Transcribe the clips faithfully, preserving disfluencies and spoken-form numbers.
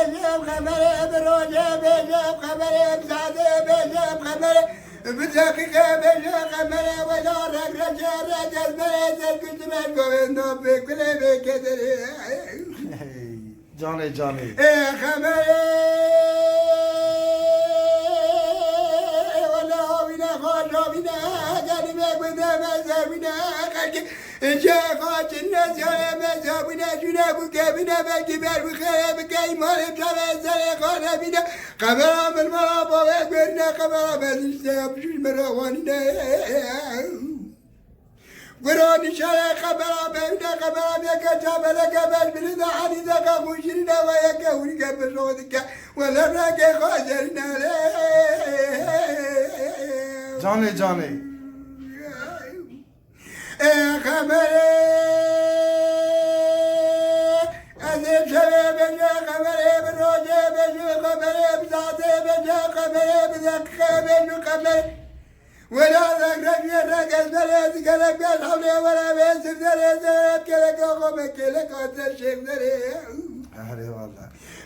Bêjim xeberê bi rojê, bêjim xeberê bi saetê, bêjim xeberê bi deqîqê, bêjim xeberê wela reg rejê reg ez berê ser kuştim ez govendo bi kulê bê kederê. Hey, canê, canê. Ê xeberê wela havîne xweş havîne, gelî me gundê me zewîne xelkê. Înce xaçin ne ziyarê me zabûne jûne bûke bine belkî ber bi xêrê bike îmanê çavê serê xane bîne. Qebera milmana bavê guerine qebera bezîşte ya bijûn me rawanîne. Gura nîşanê qebera bevîne qebera bêke çaveleke ber bilî de anî de qamûşirîne ve yeke hûrîke bi şo dike. Wele rengê xwe zerîne. Canê, canê. Ê xeberê, ez ê şevê bêjê xeberê, bi rojê bêjê xeberê, bi saetê bêjê xeberê, bi deqîqê bêjê xeberê. Wela reg reg yê reg ez berê, ez gelek gel hewlê were bê sivderê, zerê kêleka xwe me kêleka te şêvderê. Erê wala.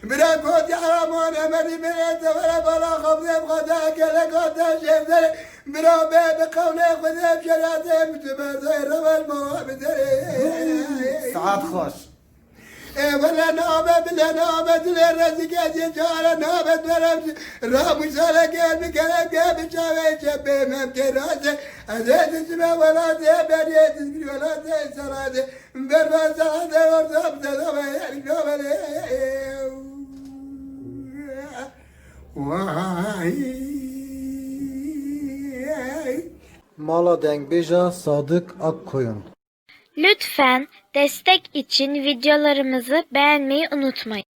Bira gotî Eraman Emedî bêrê te were bala xwe bidê bi xwe te kêleka te şêvderê. Bira bê bi qewlê Xwedê bi şeratê min tu berdayê revel ma bidere. Saet xweş. Ê wele nabe bile nabe dilê rezike diye çare nabe dverem. Ramu sare gel bi kerem gel bi çavê çepê mem ke raze. Ez ê dizime welatê beriyê dizgir welatê serade. Berbe saate orta bide da be yer gavele. Vay. Mala dengbêja Sadık Akkoyun. Lütfen destek için videolarımızı beğenmeyi unutmayın.